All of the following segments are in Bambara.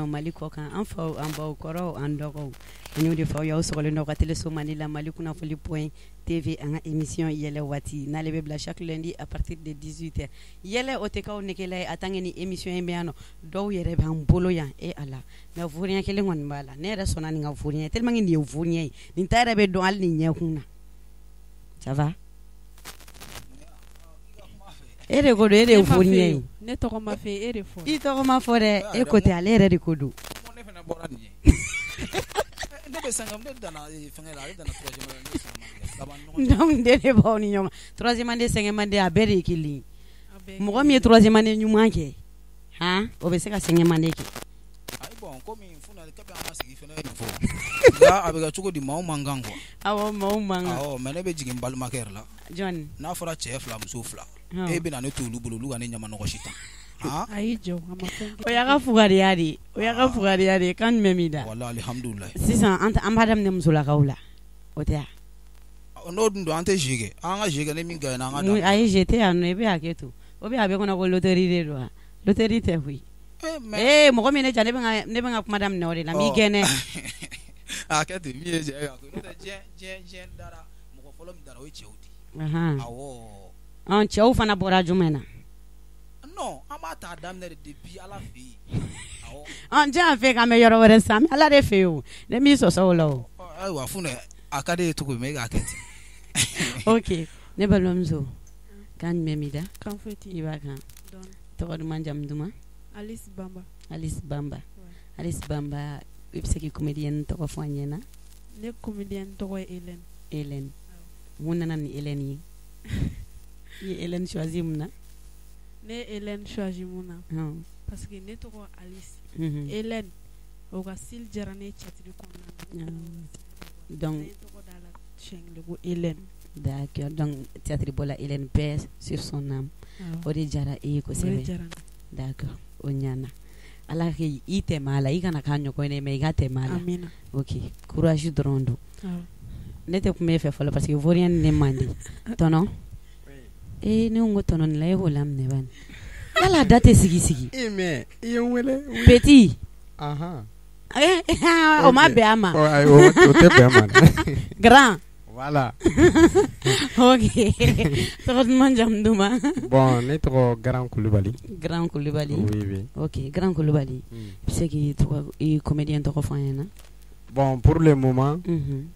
Mali kɔ kan, an faw an baw, kɔrɔw an dɔgɔw, an y'o de fɔ aw y'aw sɔgɔlen don aw ka teleso Mandi la, Mali kunnafoni point TV an ka émission yɛlɛ waati n'ale bɛ bila chaque lundi à partir de 18 heures yɛlɛ o tɛ k'aw negela ye en tant que ni émission in bɛ yan nɔ, dɔw yɛrɛ b'an bolo yan e Ala nka vaurien kelen kɔni b'a la, ne yɛrɛ sɔnna nin ka vaurien tellement que nin ye vaurien ye nin ta yɛrɛ bɛ dɔn hali nin ɲɛkun na ça va e de ko don, e de ye vaurien ye, ne tɔgɔ ma fɔ e de fɔ, i tɔgɔ ma fɔ dɛ, e ko tɛ, ale yɛrɛ de ko don. Donc de b'aw ni ɲɔgɔn, troisième année cinquième année a bɛɛ de ye kelen ye, mɔgɔ min ye troisième année ɲuman kɛ han o bɛ se ka cinquième année kɛ. A bɛ kɛ cogo di, maaw man kan quoi. Awɔ, maaw man kan. Awɔ, mais ne bɛ jigin n balimakɛ yɛrɛ la. Jɔnni? N'a fɔra cɛ 2 muso 2, e bɛna ne to olu bolo, olu ka ne ɲamanɔgɔ si ta. Ayi jɔ, a ma fɛn kɛ. O y'a ka fugariya de ye, o y'a ka fugariya de ye, kan jumɛn b'i da? Walahi alihamudulilayi. Sisan an b'a daminɛ musolakaw la, o tɛ wa? N'o dun don an tɛ jeu kɛ, an ka jeu kɛ ni min gagnera an ka dan. Ayi jeu tɛ yan nɔ, i bɛ hakɛ to, ou bien a bɛ kɔnɔ ko loterie de don wa? Loterie tɛ koyi. Ee mɔgɔ min ne ja ne bɛ n ka kuma daminɛ o de la, n b'i gɛn dɛ. A kɛ ten, min ye jɛ e k'a to, n'o tɛ diɲɛ dara mɔgɔ fɔlɔ min dara o ye cɛw de ye. Awɔ. Ɔn, cɛw fana bɔra jumɛn na? Non, an b'a ta daminɛ de depuis Ala fɛ yen. Awɔ. Ɔn, diɲɛ y'a fɛ k'an bɛ yɔrɔ wɛrɛ sisan, an bɛ Ala de fɛ yen o, ne m'i sɔsɔ o la o. Ayiwa Funɛ, a ka di e ye cogo min e k'a kɛ ten. Ok, ne balimamuso, kan jumɛn b'i da? Kan foyi tɛ. I b'a kan. Tɔgɔ duman, jamu duman? Alice Bamba. Alice Bamba. Alice Bamba, i bɛ se k'i comédienne tɔgɔ fɔ an ɲɛna? Ne comédienne tɔgɔ ye Hélène. Hélène. Mun nana ni Hélène ye? I ye Hélène choisi mun na? Ne ye Hélène choisi mun na? Parce que ne tɔgɔ Alice. Hélène o ka style diyara ne ye théâtre kɔnɔna na. Donc ne tɔgɔ d'a la siɲɛ kelen ko Hélène. D'accord, donc théâtre bɔla Hélène, paix sur son âme. O de diyara e ye kosɛbɛ. O de diyara ne ye. D'accord, o ɲɛna. Ala k'i tɛmɛ a la, i kana k'a ɲɔgɔn ye mais i ka tɛmɛ a la. Amina. Ok, courage dɔrɔn don. Ne tɛ kuma e fɛ fɔlɔ parce que vaurien ne man di. Tɔnɔ? Ee ne ko tɔnɔ nin la e k'o laminɛ bani. Yala da tɛ sigi sigi. E mais i ye n wele. Petit. Ahan. O ma bɛn a ma. O tɛ bɛn a ma. Grand. Voilà. Ok. Tɔgɔ duman, jamu duman? Bon, ne tɔgɔ Grand Kulubali. Grand Kulubali. Oui, oui. Ok, Grand Kulubali. I bɛ se k'i tɔgɔ, i comédien tɔgɔ fɔ an ɲɛna? Bon, pour le moment,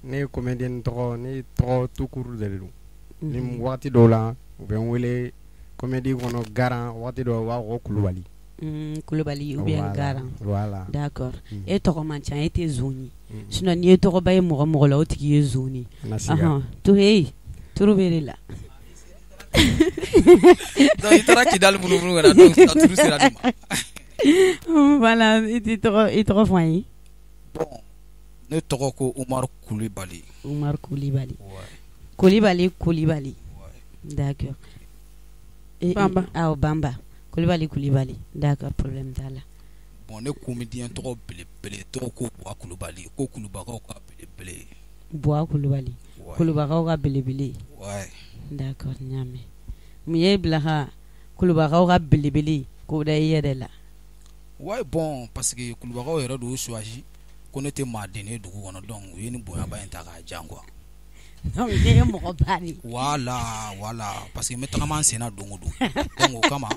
ne comédien tɔgɔ, ne tɔgɔ tout court de don. Ni waati dɔw la u bɛ n wele comédie kɔnɔ Garan, waati dɔw u b'a fɔ ko Kulubali. Kulubali ou bien Garan. Voilà. D'accord. E tɔgɔ man ca, e tɛ zon ye. Sinon n'i ye tɔgɔba ye mɔgɔ mɔgɔ la o tigi ye zon ye. To hey, turu bɛ de la. Donc i taara Kidali munumunu ka na, donc a turu sera ne ma. Voilà, i tɔgɔ fɔ an ye. Bon, ne tɔgɔ ko Umaru Kulibali. Umaru Kulibali. Kulibali Kulibali. D'accord. Bamba. Awɔ, Bamba. Kulibali Kulibali. D'accord, problème t'a la. Bon, ne comédien tɔgɔ belebele tɔgɔ ko Buwa Kulubali, ko Kulubakaw ka belebele. Buwa Kulubali. Kulubakaw ka belebele. Ouais. D'accord, n y'a mɛn. Mun y'e bila ka Kulubakaw ka belebele k'o da i yɛrɛ la? Ouais, bon, parce que Kulubakaw yɛrɛ de y'o choisi ko ne tɛ maa den ye dugu kɔnɔ, donc u ye nin bonyaba in ta k'a jan quoi. Donc e ye mɔgɔba de ye. Voilà, voilà, parce que n bɛ tagama n sen na don o don. Donc o kama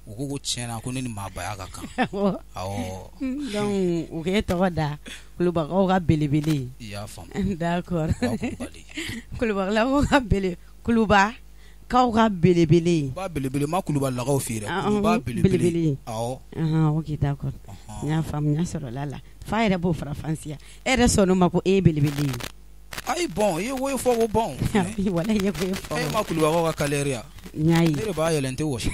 u ko tiɲɛ na ko ne ni maabaya ka kan. Awɔ. Donc u k'e tɔgɔ da Kulubakaw ka belebele. I y'a faamu. D'accord. Buwa Kulubali. Kulubalakaw ka bele Kulubakaw ka belebele. Ba belebele ma Kulubalilakaw fɛ yen dɛ. Kuluba belebele. Awɔ. Ok, d'accord. N y'a faamuya sɔrɔla la. Fa yɛrɛ b'o faranfasiya. E yɛrɛ sɔnn'o ma ko e ye belebele ye. Ayi bon, i ye woyo fɔ ko bon. Walahi i ye koyi fɔ. E ma Kulubakaw ka carrière ye wa? N y'a ye. Ne de b'a yɛlɛ n tɛ wɔsi.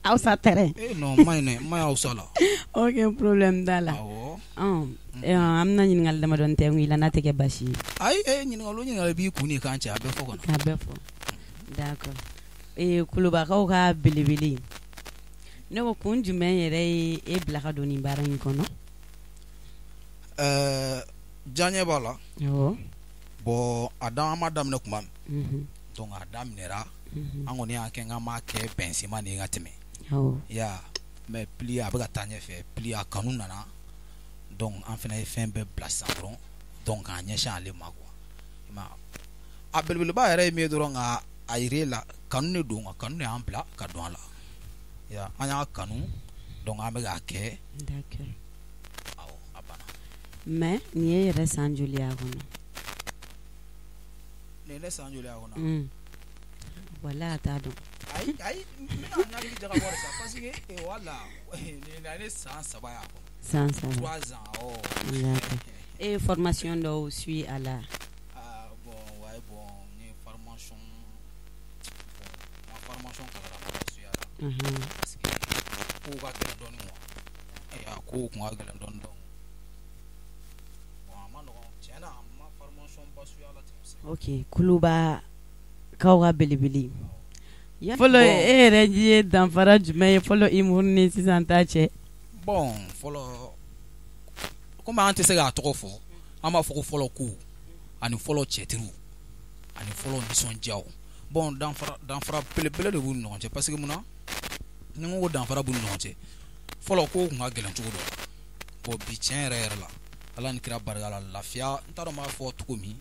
Hausa tɛrɛn. Eh non, n ma ɲi dɛ, n ma ɲi Hausa la. Ok, problème t'a la. Awɔ. An bɛna ɲininkali damadɔni tɛ i la n'a tɛ kɛ baasi ye. Ayi, ɲininkali o ɲininkali b'i kun ni kan cɛ, a bɛɛ fɔ ka na. K'a bɛɛ fɔ. D'accord. Kulubakaw ka belebele. Ne ko kun jumɛn yɛrɛ ye e bila ka don nin baara in kɔnɔ? Diyaɲɛ b'a la. Awɔ. Bon, a dan an ma daminɛ tuma min. Donc a daminɛra, an kɔni y'a kɛ n k'an b'a kɛ bɛnsenma de ye ka tɛmɛ. Awɔ. Ya. Mais plus a bɛ ka taa ɲɛfɛ, plus a kanu nana, donc an fana ye fɛn bɛɛ bila sisan dɔrɔn, donc k'an ɲɛsin ale ma quoi. I m'a ye, a belebeleba yɛrɛ ye min ye dɔrɔn, ka a yira e la, kanu de don, kanu de y'an bila ka don a la. Ya, an y'a kanu, donc an bɛ k'a kɛ. D'accord. Awɔ, a banna. Mais nin ye yɛrɛ san joli y'a kɔnɔ? Nin ye ne san joli y'a kɔnɔ? Wala a t'a dɔn. Ayi ayi, n bɛna n hakili jagabɔ de sa, parce que wala nin ye ne san 3 y'a kɔnɔ. San 3. 3 ans, awɔ. D'accord. E ye formation dɔw suit a la? Ah bon, ouais, bon, n ye formation, bon, n ma formation kakalama suit a la. Parce que kow ka gɛlɛn dɔɔnin quoi. A kow kun ka gɛlɛn dɔɔnin, donc bon, a ma nɔgɔn tiɲɛ na, n ma formation ba suit a la ten kosɛbɛ. Ok, Kuluba kaw ka belebele. Fɔlɔ, e yɛrɛ ye danfara jumɛn ye fɔlɔ humour ni sisan ta cɛ? Bon, fɔlɔ, komi an tɛ se k'a tɔgɔ fɔ, an b'a fɔ ko fɔlɔ kow ani fɔlɔ cɛtiriw ani fɔlɔ nisɔndiyaw. Bon, danfara belebele de b'u ni ɲɔgɔn cɛ, parce que mun na ni n ko danfara b'u ni ɲɔgɔn cɛ, fɔlɔ kow tun ka gɛlɛn cogo dɔ la. Bon, bi tiɲɛ yɛrɛ yɛrɛ la, Ala ni kira barika la, lafiya, n t'a dɔn n b'a fɔ cogo min,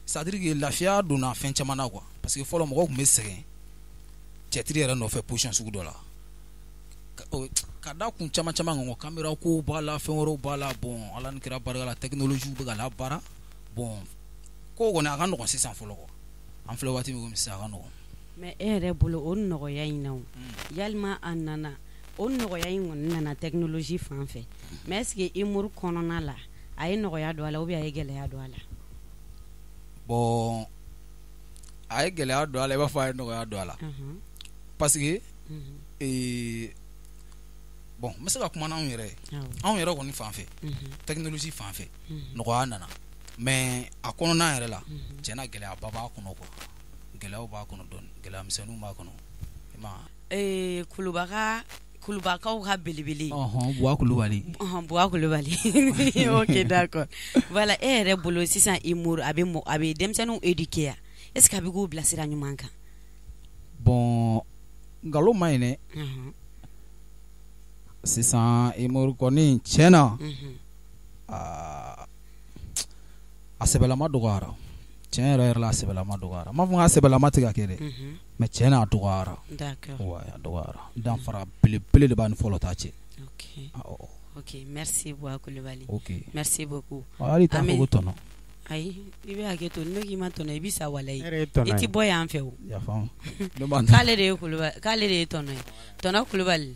c'est à dire que lafiya donna fɛn caman na quoi. Parce que fɔlɔ mɔgɔw tun bɛ sɛgɛn cɛtiri yɛrɛ nɔfɛ position sugu dɔ la, ka da kun caman caman kan, caméra kow b'a la, fɛn wɛrɛw b'a la. Bon, Ala ni kira barika la, technologie bɛ ka labaara. Bon, kow kɔni a ka nɔgɔn sisan fɔlɔ quoi. An filɛ waati min komi sisan, a ka nɔgɔn. Mais e yɛrɛ bolo, o nɔgɔya in na o, yalima a nana, o nɔgɔya in kɔni nana technologie fan fɛ, mais est ce que humour kɔnɔna la, a ye nɔgɔya don a la ou bien a ye gɛlɛya don a la? Bon, a ye gɛlɛya don a la, i b'a fɔ a ye nɔgɔya don a la. Parce que bon, n bɛ se ka kuma n'anw yɛrɛ ye. Anw yɛrɛ kɔni fan fɛ, technologie fan fɛ, nɔgɔya nana, mais a kɔnɔna yɛrɛ la, tiɲɛna, gɛlɛyaba b'a kɔnɔ quoi. Gɛlɛyaw b'a kɔnɔ dɔɔnin, gɛlɛya misɛnninw b'a kɔnɔ, i m'a ye. Kulubaga, Kulubakaw ka belebele. Ɔhɔn, Buwa Kulubali. Ɔhɔn, Buwa Kulubali. Ok, d'accord. Voilà, e yɛrɛ bolo sisan, humour a bɛ mɔ, a bɛ denmisɛnninw éduquer ya? Est ce que a bɛ k'u bilasira ɲuman kan? Bon, nkalon ma ɲi dɛ. Sisan humour kɔni, tiɲɛ na, a sɛbɛlama dɔgɔyara. Tiɲɛ yɛrɛ yɛrɛ la, a sɛbɛlama dɔgɔyara. N m'a fɔ k'a sɛbɛlama tɛ ka kɛ dɛ, mais tiɲɛ na, a dɔgɔyara. Ouais, a dɔgɔyara. Danfara belebele de b'a ni fɔlɔ ta cɛ. Ok. Ok, merci Buwa Kulubali. Ok. Merci beaucoup. Hali t'a fɔ ko tɔnɔ. Ayi, i bɛ hakɛ to, ne k'i ma tɔnɔ, i bɛ sa walayi. E yɛrɛ ye tɔnɔ I ye. tɛ bɔ yan fɛ o. Yafa. K'ale de ye Kulubali, k'ale de ye tɔnɔ ye. Tɔnɔ Kulubali.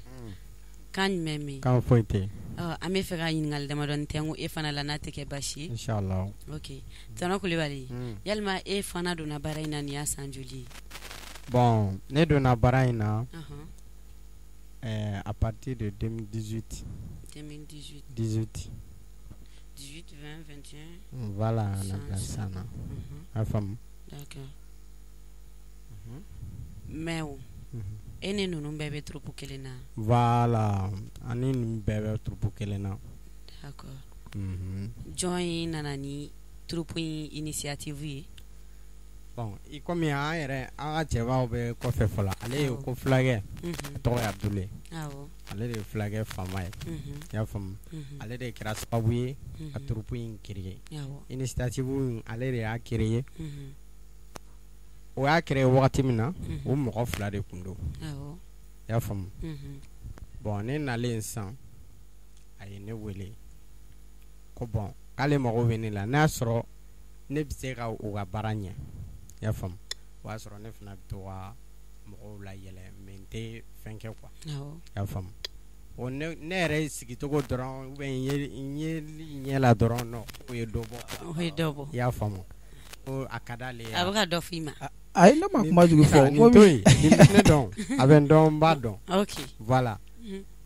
Kan jumɛn bɛ yen? Kan foyi tɛ yen. Ɔ, an bɛ fɛ ka ɲininkali damadɔni tɛnku e fana la, n'a tɛ kɛ baasi ye. Inchallah. Ok, tɔnɔ Kulubali. Yalima e fana donna baara in na nin y'a san joli ye? Bon, ne donna baara in na à partir de 2018. 2018. 18. 18, 20, 21. Voilà, on a bila sisan na. A y'a faamu. D'accord. Mais o, e ni ninnu bɛɛ bɛ troupe kelen na? Voilà, ani ninnu bɛɛ bɛ troupe kelen na. D'accord. Jɔn ye nana ni troupe in initiative ye? Bon, i komi an yɛrɛ, an ka cɛbaw bɛ kɔfɛ fɔlɔ, ale ye ko fulakɛ, a tɔgɔ ye Abdule. Ale de ye fulakɛ faama ye. I y'a faamu. Ale de kɛra sababu ye ka troupe in créer. Initiative in, ale de y'a créer. O y'a créer wagati min na, o mɔgɔ fila de tun don. I y'a faamu. Bon, ne nalen sisan, a ye ne wele ko bon, k'ale mago bɛ ne la, n'a y'a sɔrɔ ne bɛ se ka u ka baara ɲɛ. I y'a faamu. O y'a sɔrɔ ne fana bɛ to ka mɔgɔw layɛlɛ, mais n tɛ fɛn kɛ quoi. I y'a faamu. O ne yɛrɛ sigicogo dɔrɔn ou bien n ye ɲɛ la dɔrɔn, non, o ye dɔ bɔ. O ye dɔ bɔ. I y'a faamu. Ko a ka d'ale ye. A bɛ ka dɔ f'i ma. Ayi, ne ma kuma jugu fɔ. Nin to yen, nin bɛ ne dɔn, a bɛ n dɔn, n b'a dɔn. Ok. Voilà.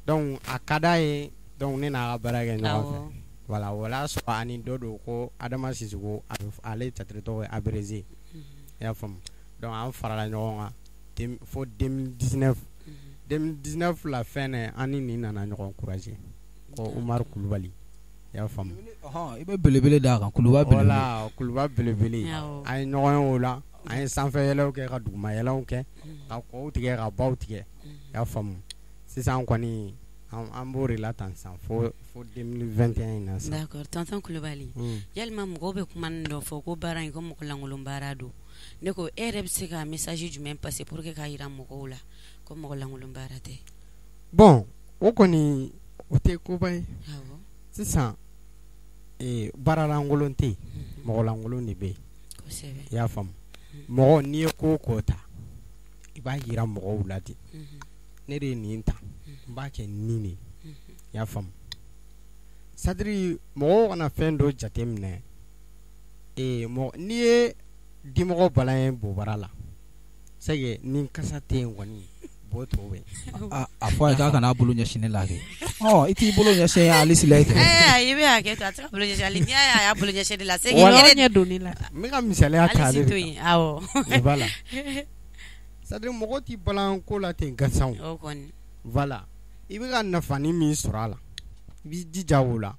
Donc a ka d'a ye, donc ne n'a ka baara kɛ ɲɔgɔn fɛ. Voilà, o y'a sɔrɔ ani dɔ don ko Adama Sisoko, ale théâtre tɔgɔ ye Abrezé. I y'a faamu. Donc an farala ɲɔgɔn kan fo 2019. 2019 la fin na, an ni nin nana ɲɔgɔn croiser ko Umaru Kulubali. I y'a faamu. I bɛ belebele d'a kan, Kuluba belebele. Voilà, Kuluba belebele. An ye ɲɔgɔn ye o la, an ye sanfɛ yɛlɛw kɛ, ka duguma yɛlɛw kɛ, ka kɔw tigɛ, ka baw tigɛ. I y'a faamu. Sisan kɔni An b'o de la tan sisan fo 2021 in na sisan. D'accord, tonton Kulubali, yalima mɔgɔw bɛ kuma dɔ fɔ ko baara in ko mɔgɔ lankolon baara don, ne ko e yɛrɛ bɛ se ka message jumɛn passer pour que k'a jira mɔgɔw la ko mɔgɔ lankolon baara tɛ? Bon, o kɔni o tɛ koba ye. Awɔ. Sisan baara lankolon tɛ yen, mɔgɔ lankolon de bɛ yen. Kosɛbɛ. I y'a faamu, mɔgɔ n'i ye ko o ko ta, i b'a jira mɔgɔw la de. Ne de ye nin ta, n b'a kɛ nin de ye. I y'a faamu, c'est à dire mɔgɔw kana fɛn dɔ jate minɛ, mɔgɔ n'i ye dimɔgɔ balan ye bobara la, c'est que ni kasa tɛ yen kɔni, bo tɔ bɛ yen. A fɔ a ye k'a kana bolo ɲɛsin ne la kɛ. I t'i bolo ɲɛsin Alisi la kɛ. I bɛ hakɛ to, a tɛ se ka bolo ɲɛsin ale, n'i y'a ye a y'a bolo ɲɛsin de la, c'est que Wala ɲɛ don ne la. N bɛ ka misaliya ta ale Alisi de to yen, awɔ. Voilà. C'est à dire mɔgɔ t'i balan ko la ten gansan. O kɔni. Voilà. I bɛ ka nafani min sɔrɔ a la, i b'i jija o la,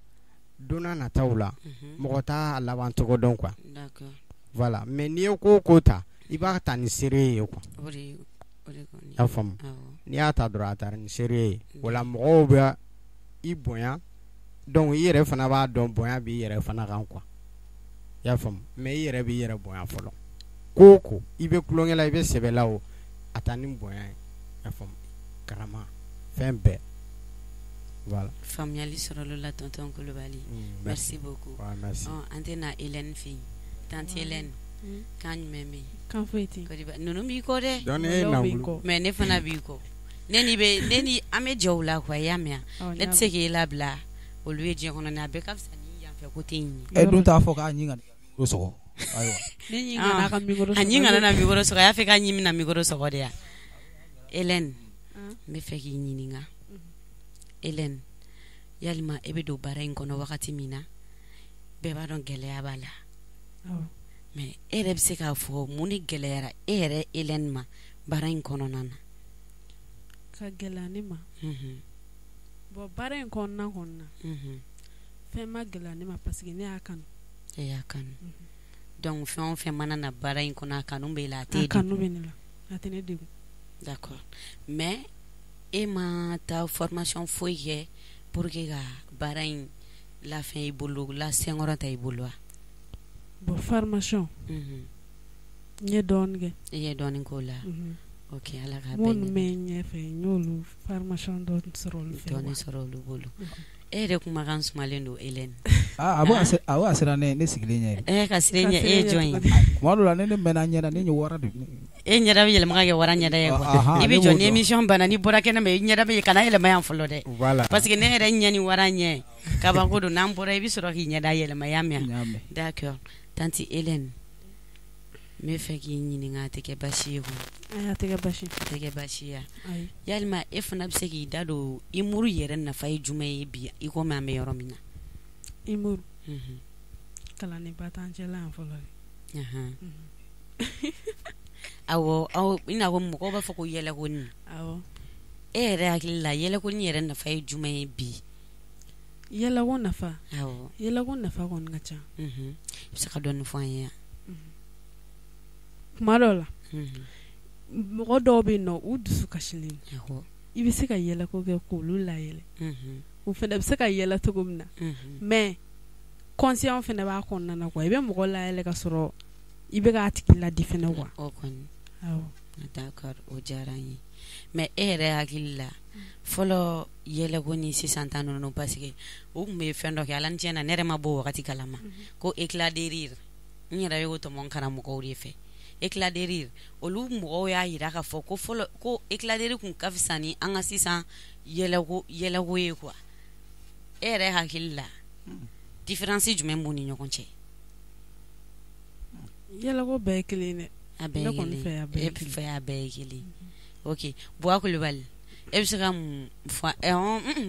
don n'a nataw la, mɔgɔ t'a laban cogo dɔn quoi. D'accord. Voilà, mais n'i ye ko o ko ta, i b'a ta ni sérieux ye quoi. O de kɔni. I y'a faamu. Awɔ. N'i y'a ta dɔrɔn a taara ni sérieux ye. O la mɔgɔw bɛ i bonya, donc i yɛrɛ fana b'a dɔn bonya b'i yɛrɛ fana kan quoi. I y'a faamu, mais i yɛrɛ b'i yɛrɛ bonya fɔlɔ. Ko o ko, i bɛ tulonkɛ la, i bɛ sɛbɛ la o, a taa ni bonya ye. I y'a faamu, karama, fɛn bɛɛ. Voilà. Faamuyali sɔrɔla la tonton Kulubali. Merci beaucoup. Ouais, merci. An tɛ na Hélène fɛ yen. Tante Hélène, kan jumɛn bɛ yen? Kan foyi tɛ yen. Ninnu b'i kɔ dɛ. Donc ne ye nangolo. Mais ne fana b'i kɔ. Ne ni bɛ ne ni an bɛ jɛ o la quoi, i y'a mɛn wa? Ne tɛ se k'e labila olu ye diɲɛ kɔnɔ, a bɛɛ ka fisa ni yanfɛ ko tɛ yen. E dun t'a fɔ k'a ɲin ka micro sɔgɔ. Ayiwa. Ne ɲin kana ka micro sɔgɔ. A ɲin kana na micro sɔgɔ, a y'a fɛ k'a ɲin bɛna micro sɔgɔ de ya. Hélène, n bɛ fɛ k'i ɲininka. Hélène, yalima e bɛ don baara in kɔnɔ wagati min na, bɛɛ b'a dɔn gɛlɛya b'a la. Mais e yɛrɛ bɛ se k'a fɔ mun de gɛlɛyara e yɛrɛ Hélène ma baara in kɔnɔna na? Ka gɛlɛya ne ma. Bon, baara in kɔnɔna kɔni na, fɛn ma gɛlɛya ne ma parce que ne y'a kanu. E y'a kanu. Donc fɛn o fɛn mana na baara in kɔnɔ, a kanu b'e la, a t'e degun. A kanu bɛ ne la, a tɛ ne degun. D'accord. Mais e ma taa formation foyi kɛ pour que ka baara in lafɛn i bolo, la senkɔrɔ ta i bolo wa? Bon, formation, n ye dɔɔnin kɛ. I ye dɔɔnin k'o la. Ok, Ala k'a bɛɛ Minnu bɛ ɲɛfɛ, n y'olu formation dɔ sɔrɔ olu fɛ. Dɔɔnin sɔrɔ olu bolo. E yɛrɛ kumakan sumalen don Hélène. A bɛ a siran ne sigilen ɲɛ. E ka siran ɲɛ, e ye jɔn ye? Tuma dɔw la ne mɛnna ɲɛna, ne ye wara de. E ɲɛda bɛ yɛlɛma ka kɛ wara ɲɛda ye quoi. I bɛ jɔ ni émission banna, n'i bɔra kɛnɛ ma, i ɲɛda bɛ kana yɛlɛma yan fɔlɔ dɛ. Voilà. Parce que ne yɛrɛ ɲɛ ni wara ɲɛ kabako don, n'an bɔra i bɛ sɔrɔ k'i ɲɛda yɛlɛma, i y'a mɛn? D'accord. Tante Hélène, n bɛ fɛ k'i ɲininka, a tɛ kɛ baasi ye koyi. Ayi, a tɛ kɛ baasi ye. A tɛ kɛ baasi ye. Ayi. Yalima e fana bɛ se k'i da don humour yɛrɛ nafa ye jumɛn ye bi i komi an bɛ yɔrɔ min na? Humour. Kalannenba t'an cɛla yan fɔlɔ dɛ. Awɔ, aw i n'a fɔ mɔgɔw b'a fɔ ko yɛlɛkonin. Awɔ. E yɛrɛ hakili la yɛlɛkonin yɛrɛ nafa ye jumɛn ye bi? Yɛlɛko nafa. Awɔ. Yɛlɛko nafa kɔni ka ca. I bɛ se ka dɔɔnin fɔ an ye wa? Kuma dɔw la, mɔgɔ dɔw bɛ yen nɔ, u dusu kasilen. I bɛ se ka yɛlɛko kɛ k'olu layɛlɛ. U fana bɛ se ka yɛlɛ cogo min na. Mais conscient fana b'a kɔnɔna na quoi. I bɛ mɔgɔ layɛlɛ ka sɔrɔ i bɛ k'a tigi ladi fana quoi. O kɔni. Awɔ. D'accord, o diyara n ye. Mais e yɛrɛ hakili la, fɔlɔ yɛlɛko ni sisan ta ninnu, parce que u tun bɛ fɛn dɔ kɛ, Ala ni tiɲɛ na, ne yɛrɛ ma bɔ o wagati kalama. Ko éclat de rire. N yɛrɛ y'o tɔmɔ n karamɔgɔw de fɛ. Éclat de rire, olu mɔgɔw y'a jira k'a fɔ ko fɔlɔ ko éclat de rire kun ka fisa ni an ka sisan yɛlɛko ye quoi. E yɛrɛ hakili la, différence jumɛn b'u ni ɲɔgɔn cɛ? Yɛlɛko bɛɛ ye kelen dɛ. A bɛɛ ye kelen. E fɛ a bɛɛ ye kelen. Ok, Buwa Kulubali, e bɛ se ka mun fɔ?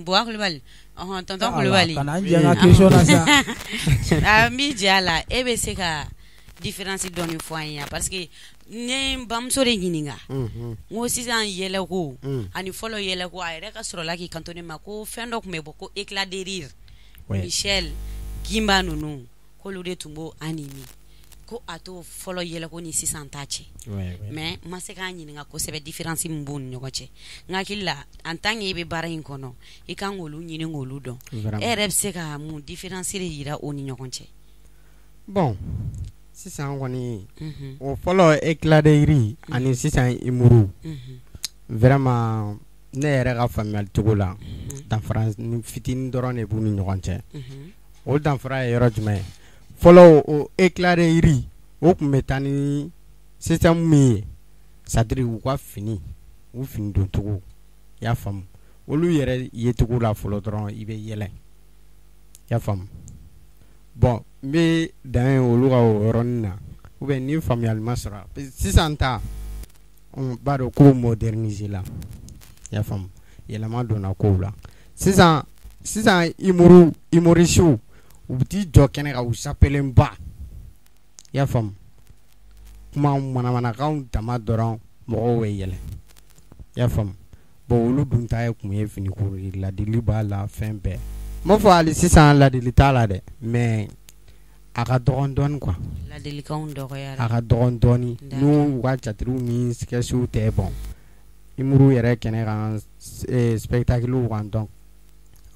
Buwa Kulubali, tonton Kulubali. Kana n jɛ n ka question na sa. N b'i jɛ a la, e bɛ se ka différence dɔɔni fɔ an ye parce que ne ye n bamuso de ɲininka. N ko sisan yɛlɛko ani fɔlɔ yɛlɛko, a yɛrɛ ka sɔrɔ la k'i kanto ne ma ko fɛn dɔ tun bɛ bɔ ko éclat de rire. Michel Gimba ninnu, k'olu de tun b'o animer. Ko a to fɔlɔ yɛlɛko ni sisan ta cɛ, mais n ma se k'a ɲininka kosɛbɛ différence min b'u ni ɲɔgɔn cɛ. N hakili la, en tant que e bɛ baara in kɔnɔ, i kan k'olu ɲini k'olu dɔn. E yɛrɛ bɛ se ka mun différence de jira o ni ɲɔgɔn cɛ? Bon, sisan kɔni, o fɔlɔ éclat de rire ani sisan humour, vraiment, ne yɛrɛ ka faamuyali cogo la, danfara fitinin dɔrɔn de b'u ni ɲɔgɔn cɛ. O danfara ye yɔrɔ jumɛn ye? Fɔlɔ, o éclat de rire, o tun bɛ taa ni système min ye, c'est à dire u ka fini, u fini doncogo, i y'a faamu, olu yɛrɛ yecogo la fɔlɔ dɔrɔn, i bɛ yɛlɛ, i y'a faamu. Bon, n bɛ dan ye olu ka o yɔrɔnin na, ou bien ni faamuyali ma sɔrɔ. Sisan ta, b'a dɔn kow moderniser la, i y'a faamu, yɛlɛma donna kow la. Sisan sisan, humour, humoristew, u bɛ t'i jɔ kɛnɛ kan, u sapelenba, i y'a faamu, kuma manamanakanw dama dɔrɔn, mɔgɔw bɛ yɛlɛ, i y'a faamu. Bon, olu dun ta ye kun ye finiko ye, ladili b'a la, fɛn bɛɛ. N m'a fɔ hali sisan ladili t'a la dɛ, mais a ka dɔgɔn dɔɔni quoi. Ladilikanw dɔgɔyara. A ka dɔgɔn dɔɔni n'u ka jatiriw ni sketchw tɛ. Bon, humour yɛrɛ kɛnɛ kan, spectacle kan, donc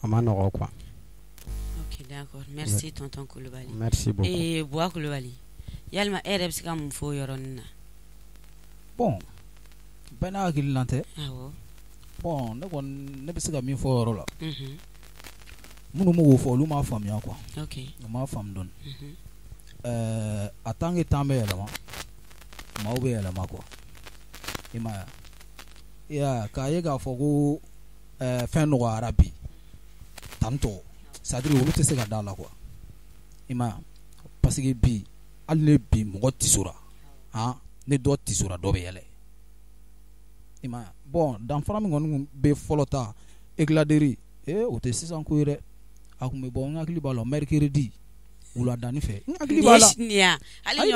a ma nɔgɔ quoi. Ok, d'accord, merci tonton Kulubali. Merci beaucoup. Ee, Buwa Kulubali, yalima e yɛrɛ bɛ se ka mun fɔ o yɔrɔnin na? Bon, bɛɛ n'a hakilina tɛ. Bon, ne kɔni, ne bɛ se ka min fɔ o yɔrɔ la, minnu m'o fɔ, olu m'a faamuya quoi. U m'a faamu dɔɔni. A tant que temps bɛ yɛlɛma, maaw bɛ yɛlɛma quoi, i m'a ye wa? I y'a ye k'a ye k'a fɔ ko fɛn nɔgɔyara bi tantɔ, c'est à dire olu tɛ se ka da la quoi, i m'a ye? Parce que bi, hali ni bi mɔgɔ tisora, han, ni dɔ tisora, dɔ bɛ yɛlɛ, i m'a ye? Bon, danfara min kɔni bɛ fɔlɔ ta éclat de rire, ee, o tɛ sisan ko ye dɛ. A tun bɛ bɔ, n hakili b'a la, mercredi wuladani fɛ, n hakili b'a la. Nin ya hali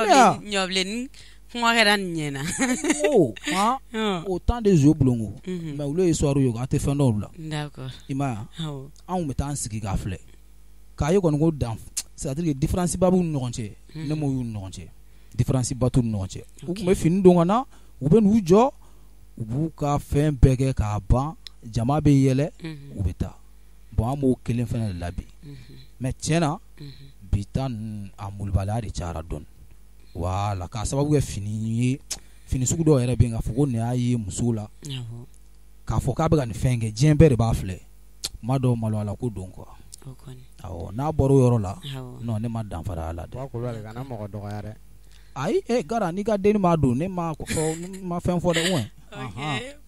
ɲɔbilenni kuma kɛra nin ɲɛna. O han, au temps de Zo Bulongo, mais olu ye histoire ye, an tɛ fɛn dɔn olu la. I m'a ye? Anw bɛ taa an sigi k'a filɛ k'a ye kɔni ko dan, c'est à dire différence ba b'u ni ɲɔgɔn cɛ. Ne m'o y'u ni ɲɔgɔn cɛ, différence ba t'u ni ɲɔgɔn cɛ. U tun bɛ fini don ka na, u bɛ n'u jɔ, u b'u ka fɛn bɛɛ kɛ k'a ban, jama bɛ yɛlɛ, u bɛ taa. Bon, an b'o kelen fana de la bi, mais tiɲɛ na, bi ta ninnu, a molobaliya de cayara dɔɔni. Voilà, k'a sababu kɛ fini ye, fini sugu dɔw yɛrɛ bɛ yen, k'a fɔ ko nin y'a ye musow la, k'a fɔ k'a bɛ ka nin fɛn kɛ, diɲɛ bɛɛ de b'a filɛ. Kuma dɔw, maloyala ko don quoi. Awɔ, n'a bɔra o yɔrɔ la, non, ne ma danfara a la dɛ. Buwa Kulubali, kana mɔgɔ dɔgɔya dɛ. Ayi, e gara, n'i ka denni m'a don, ne ma fɔ, ma fɛn fɔ dɛ. Ok,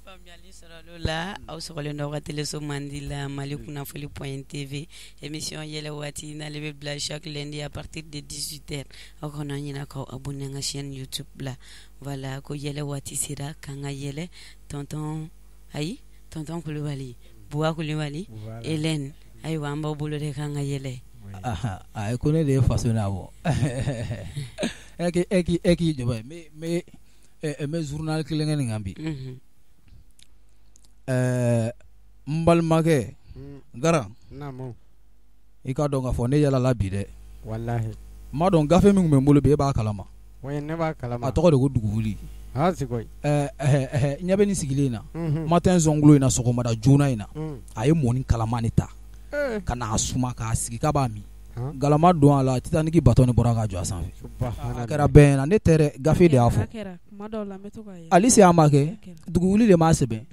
faamuyali sɔrɔla o la. Aw sɔgɔlen don aw ka teleso mandi la, Mali kunnafoni point TV, émission yɛlɛ waati, n'ale bɛ bila chaque lundi à partir de 18 heures. Aw kana ɲinɛ k'aw abonner an ka chaîne YouTube la. Voilà, ko yɛlɛ waati sera k'an ka yɛlɛ. Tonton, ayi, tonton Kulubali, Buwa Kulubali, Hélène, ayiwa, an b'aw bolo de k'an ka yɛlɛ. Ayi, ko ne de ye faso n'a bɔ e k'i jɔ, n bɛ journal kelen kɛ nin kan bi. N balimakɛ Gara, i ka dɔn k'a fɔ ne yɛlɛla bi dɛ. Walahi. N m'a dɔn gafe min tun bɛ n bolo bi, e b'a kalama. Ne b'a kalama. A tɔgɔ de ko Dugu Wuli. Ɲɛ bɛ nin sigilen in na, matin zɔnkulo in na, sɔgɔmada joona in na, a ye mɔni kalaman de ta ka n'a suma k'a sigi k'a b'a min. Galama don a la, Titanic bateau de bɔra ka jɔ a sanfɛ. A kɛra bɛɛ ɲɛna, ne tɛ dɛ, gafe de y'a fɔ. Alisi a ma kɛ, Dugu Wuli de m'a sɛbɛn,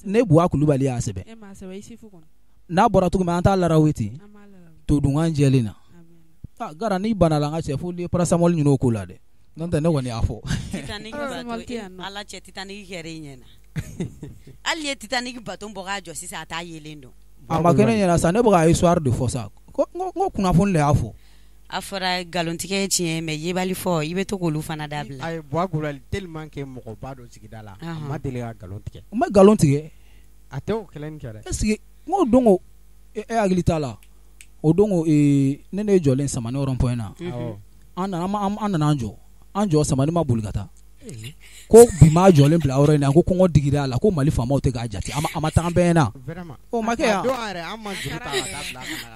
ne Buwa Kulubali y'a sɛbɛn. N'a bɔra cogo min, an t'a larawe ten todunkan jɛlen na. Gara, n'i banna la, n ka cɛ, fo n'i ye paracetamol ɲini o ko la dɛ, n'o tɛ ne kɔni y'a fɔ. Titanic bateau, Ala cɛ, Titanic kɛra e ɲɛna. Hali ye Titanic bateau bɔ k'a jɔ sisan, a t'a yelen dɔn. A ma kɛ ne ɲɛna sa, ne bɛ ka histoire de fɔ sa, ko kunnafoni de y'a fɔ. A fɔra nkalontigɛ ye tiɲɛ, mais yebali fɔ, i bɛ to k'olu fana dabila. Ayi, Buwa Kulubali, tellement que mɔgɔba don sigida la, a ma deli ka nkalon tigɛ. N ma nkalon tigɛ. A tɛ o kelen kɛ dɛ. Est ce que n ko don ko e hakili t'a la, o don ko ne ye jɔlen Samani rond point na, an nana an jɔ, an jɔ, Samani ma boli ka taa. Ko bi maa jɔlen bila yɔrɔ in na ko kɔngɔ digira a la ko Mali faamaw tɛ k'a jate a ma taa an bɛɛ ɲɛna o ma kɛ yan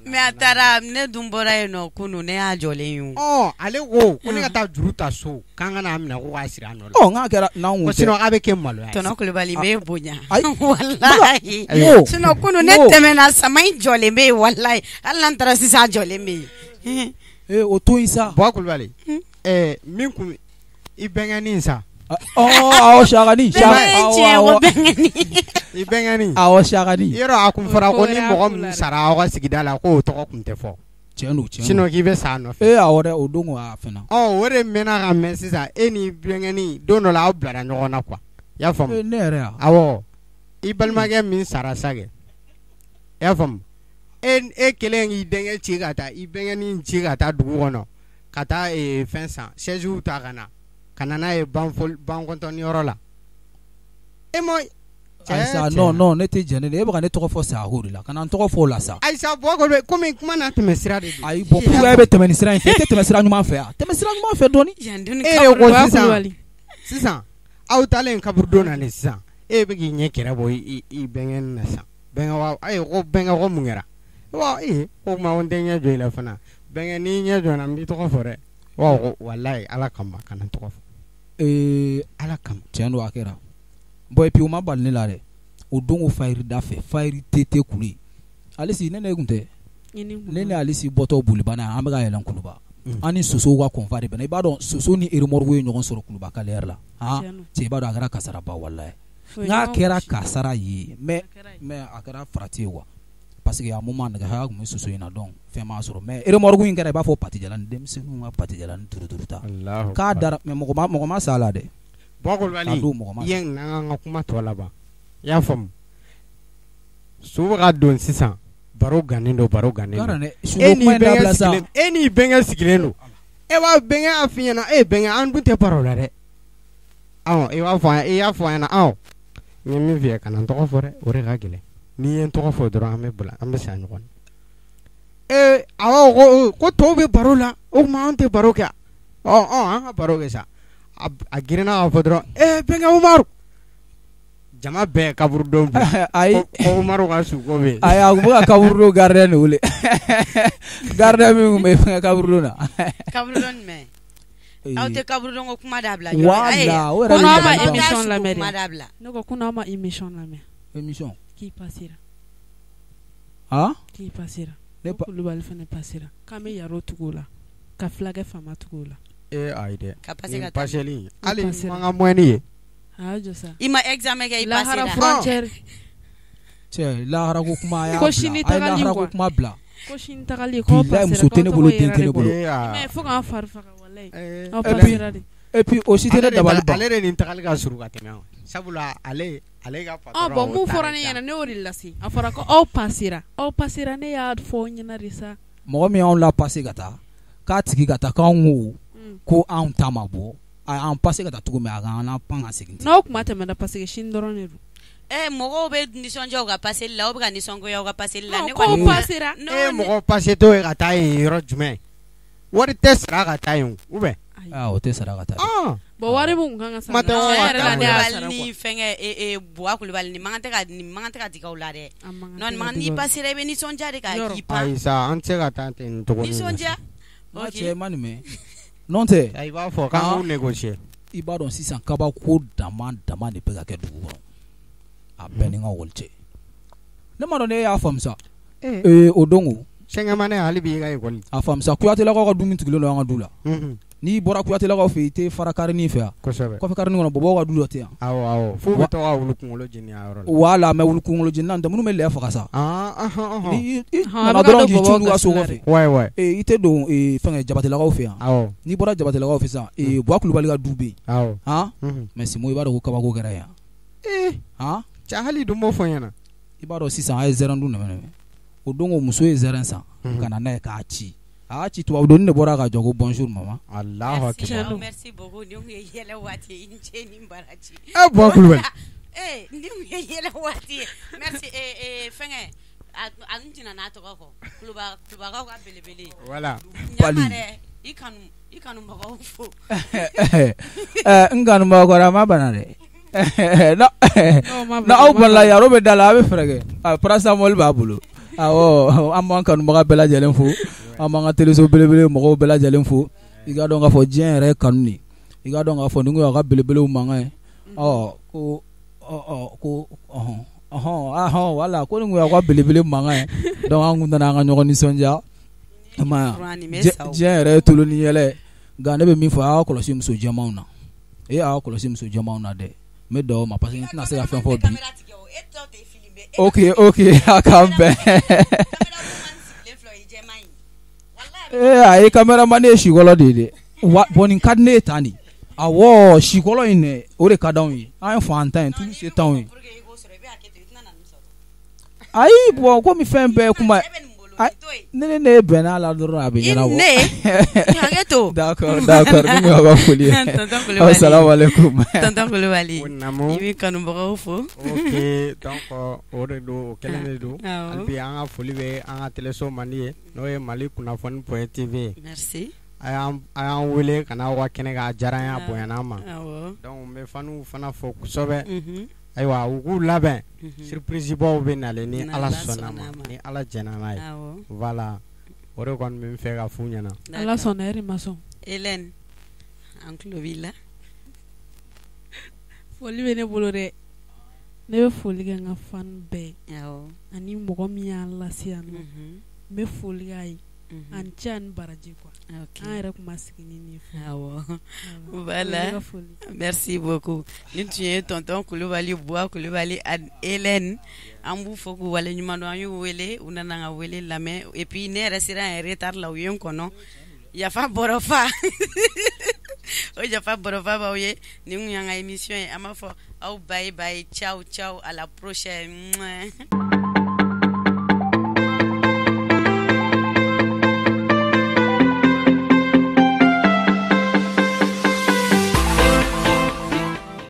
mais a taara ne dun bɔra yen nɔ kunun ne y'a jɔlen ye o ale ko ko ne ka taa juru ta so k'an ka n'a minɛ ko k'a siri a nɔ la ɔ n'a kɛra n'anw ko sinon a bɛ kɛ maloya ye tonton Kulubali n b'e bonya walahi sinon kunun ne tɛmɛna sama in jɔlen bɛ yen walahi hali n'an taara sisan a jɔlen bɛ yen o to yen sa Buwa Kulubali min kun i bɛnkɛnin sa awɔ Sakani i bɛnkɛnin awɔ Sakani yɔrɔ a kun fɔra ko ni mɔgɔ min sara aw ka sigida la k'o tɔgɔ kun tɛ fɔ tiɲɛ don tiɲɛ sinon k'i bɛ sa a nɔfɛ awɔ dɛ o don a fɛnna o de mɛnna ka mɛn sisan e ni bɛnkɛnin don dɔ la aw bilara ɲɔgɔn na quoi i y'a faamu ne yɛrɛ yan awɔ i balimakɛ min sara sa kɛ i y'a faamu e kelen k'i denkɛ ci ka taa i bɛnkɛnin ci ka taa dugu kɔnɔ ka taa fɛn san chaise ta ka na ka na n'a ye bankɔntɔniyɔrɔ la e ma Ayisa non non ne tɛ jɛn ne e bɛ ka ne tɔgɔ fɔ saya ko de la ka na n tɔgɔ fɔ o la sa Ayisa Buwa komi kuma n'a tɛmɛ sira de don ayi bon pourquoi e bɛ tɛmɛ ni sira in fɛ e tɛ tɛmɛ sira ɲuman fɛ yan tɛmɛ sira ɲuman fɛ dɔɔni e de ko sisan sisan aw taalen kaburudon na nin sisan e bɛ k'i ɲɛ kɛrɛ bɔ i bɛnkɛnin na sisan bɛnkɛ ayi ko bɛnkɛ ko mun kɛra wa ee ko kuma ko n tɛ ɲɛ jɔ i la fana bɛnkɛ n'i ɲɛ jɔ n na n b'i tɔgɔ fɔ dɛ wa ko walayi ala kama kana n tɔgɔ fɔ ala kama tiɲɛ don a kɛra bon et puis o ma bali ne la dɛ o don ko fayiri da fɛ fayiri tɛ kule Alisi ne ne kun tɛ ne ni Alisi bɔtɔ bolibana an bɛ ka yɛlɛn Kuluba an ni sosow ka kɔnfa de bɛnna i b'a dɔn soso ni remorque ye ɲɔgɔn sɔrɔ Kuluba carrière la cɛ i b'a dɔn a kɛra kasaraba walayi n'a kɛra kasara ye mais a kɛra farati ye quoi parce que à un moment nɛgɛ tun bɛ soso in na donc fɛn m'a sɔrɔ mais remorque in kɛra i b'a fɔ patijalani denmisɛnninw ka patijalani turuturu ta k'a dara mais mɔgɔ ma sa a la dɛ. Buwa Kulubali i n'an ka kuma tɔ laban i y'a faamu su bɛ ka don sisan baro gannen don baro gannen don e n'i bɛnkɛ sigilen don e b'a bɛnkɛ a f'i ɲɛna e bɛnkɛ an dun tɛ baro la dɛ i b'a fɔ i y'a fɔ a ɲɛna n ye min f'i ye kana n tɔgɔ fɔ dɛ o de ka gɛlɛn n'i ye n tɔgɔ fɔ dɔrɔn an bɛ bila an bɛ sa ɲɔgɔn na ee awɔ ko tɔw bɛ baro la o tuma an tɛ baro kɛ an ka baro kɛ sa a girinna k'a fɔ dɔrɔn ee bɛnkɛ Umaru jama bɛɛ kaburudon bi ayi ko Umaru ka suko bɛ yen ayi a tun bɛ ka kaburudon gardien de wele gardien min tun bɛ fɛngɛ kaburudon na kaburudon jumɛn aw tɛ kaburudon ko kuma dabila wala o yɛrɛ de ma émission lamɛn dɛ ne ko ko n'aw ma émission lamɛn émission k'i passera ah k'i passera ne Kulubali fana passera k'an bɛ Yaro tugu o la ka fulakɛ faama tugu o la ayi dɛ ka passer ka passeli hali man ka moyenne ye a jɔ sa i ma examen kɛ i passera lahara frontière cɛ lahara ko kuma y'a ko sini tagali lahara ko kuma bila ko sini tagali ko passera muso tɛ ne bolo den tɛ ne bolo mais fo k'an fari faga walayi aw passera de et puis o si tɛ ne dabali ban ale de nin tagali ka surun ka tɛmɛ sabula ale ka patron bon mun fɔra ne ɲɛna ne y'o de lase a fɔra ko aw passera aw passera ne y'a fɔ ɲɛna de sa mɔgɔ min y'anw la passer ka taa k'a tigi ka taa k'anw ko ko anw ta ma bɔ an passer ka taa cogo min a k'an na pan ka segin n'aw kuma tɛmɛna parce que sini dɔrɔn de don mɔgɔw bɛ nisɔndiya u ka paseli la aw bɛ ka nisɔngoya u ka paseli la ne ko passera mɔgɔ passer tɔ ye ka taa yen yɔrɔ jumɛn wari tɛ sara ka taa yen ou bien o tɛ sara ka taa bon wari min kan ka sara ni fɛngɛ Buwa Kulubali nin man kan tɛ ka digi aw la dɛ non n'i passera i bɛ nisɔndiya de ka k'i pan ayi sa an tɛ se ka taa ten cogo nisɔndiya cɛ ma nin mɛn n'o tɛ i b'a fɔ k'an k'u négocier i b'a dɔn sisan kabako dama dama de bɛ ka kɛ dugu kɔnɔ a bɛɛ ni n ka wali cɛ ne ma dɔn ne y'a faamu sa o don ko cinquième année hali bi i ka école a faamu sa Kuyatelakaw ka dumuni tugulen don an ka du la n'i bɔra Kuyatelakaw fɛ i tɛ fara karinin fɛ yan kɔfɛ karinin kɔnɔ bɔbɔw ka du dɔ tɛ yan awɔ f'u bɛ to ka wulu kunkolo jeni a yɔrɔ la wala mais wulu kunkolo jenina tɛ minnu bɛ lɛ faga sa ni i nana dɔrɔn k'i cun ka so kɔfɛ i tɛ don fɛngɛ Jabatelakaw fɛ yan n'i bɔra Jabatelakaw fɛ sisan Buwa Kulubali ka du bɛ yen mais Simo i b'a dɔn ko kabako kɛra yan cɛ hali dun b'o fɔ n ɲɛna i b'a dɔn sisan a ye zɛrɛn dun nɛmɛ o don ko muso ye zɛrɛn san ka na n'a ye k'a ci a ci tubabu donni de bɔra ka jɔ ko bonjour maman Allahu akbar merci beaucoup nin tun ye yɛlɛ waati ye i ni ce ni baraji Buwa Kulubali nin tun ye yɛlɛ waati ye merci fɛngɛ a n tɛna n'a tɔgɔ kɔ Kulubakaw ka belebele voilà ɲama dɛ i kanu I kanubagaw fo. N kanubagaw kɔrɔ a ma bana dɛ. N'aw balila yaro bɛ da la a bɛ fɛɛrɛ kɛ paracetamol b'a bolo. Awɔ, an b'an kanubaga bɛɛ lajɛlen fo, an b'an ka teleso belebele mɔgɔw bɛɛ lajɛlen fo. I ka dɔn k'a fɔ diɲɛ yɛrɛ ye kanu de. I ka dɔn k'a fɔ nin kun y'aw ka belebelew mankan ye. Ɔ ko ko ɔhɔn wala ko nin kun y'aw ka belebele mankan ye. Donc an kun nana an ka ɲɔgɔn nisɔndiya. I m'a ye diɲɛ yɛrɛ ye tolo ni yɛlɛ ye. Nka ne bɛ min fɔ a y'a kɔlɔsi muso jɛmanw na. E y'a kɔlɔsi muso jɛmanw na dɛ. N bɛ dugawu ma parce que n tɛna se ka fɛn fɔ bi. Ok ok a k'an bɛn. Ee ayi cameraman ye sikɔlɔ de ye dɛ. Wa bon nin ka di ne ye tan de. Awɔ sikɔlɔ in dɛ o de ka d'anw ye. An ye fantan ye tulu se t'anw ye. Ayi bon komi fɛn bɛɛ ye kuma ye. Ne ne bɛnna la dɔrɔn a bɛ ɲɛnabɔ. Ne hakɛ to. D'accord d'accord ni y'aw ka foli ye. Assalamu alaikum. Tonton Kulubali i b'i kanubagaw fo. Ok donc o de don o kɛlen de don. Hali bi an ka foli bɛ an ka teleso Mandi ye n'o ye Mali kunnafoni point TV ye. Merci. A y'an wele ka na aw ka kɛnɛ kan a diyara an ye a bonyana an ma. Donc n bɛ faniw fana fo kosɛbɛ. Ayiwa u k'u labɛn surprise baw bɛ nalen ni Ala sɔnna ma ni Ala jɛnna n'a ye voilà o de kɔni bɛ n fɛ ka f'u ɲɛna. Ala sɔnna e de ma sɔn. Hélène an tulo b'i la. Foli bɛ ne bolo dɛ ne bɛ foli kɛ n ka fan bɛɛ ye ani mɔgɔ min y'an lase yan nɔ n bɛ foli k'a ye. Ani ce ani baraji quoi an yɛrɛ tun ma sigi ni nin ye. Awɔ voilà merci beaucoup nin tun ye tonton Kulubali Buwa Kulubali ani Hélène an b'u fo k'u waleɲuman dɔn an y'u wele u nana an ka wele lamɛn et puis ne yɛrɛ sera yan retard la u ye n kɔnɔ yafa bɔrɔ fa o yafa bɔrɔ fa b'aw ye nin kun y'an ka émission ye an b'a fɔ aw bye bye ciao ciao à la prochaine.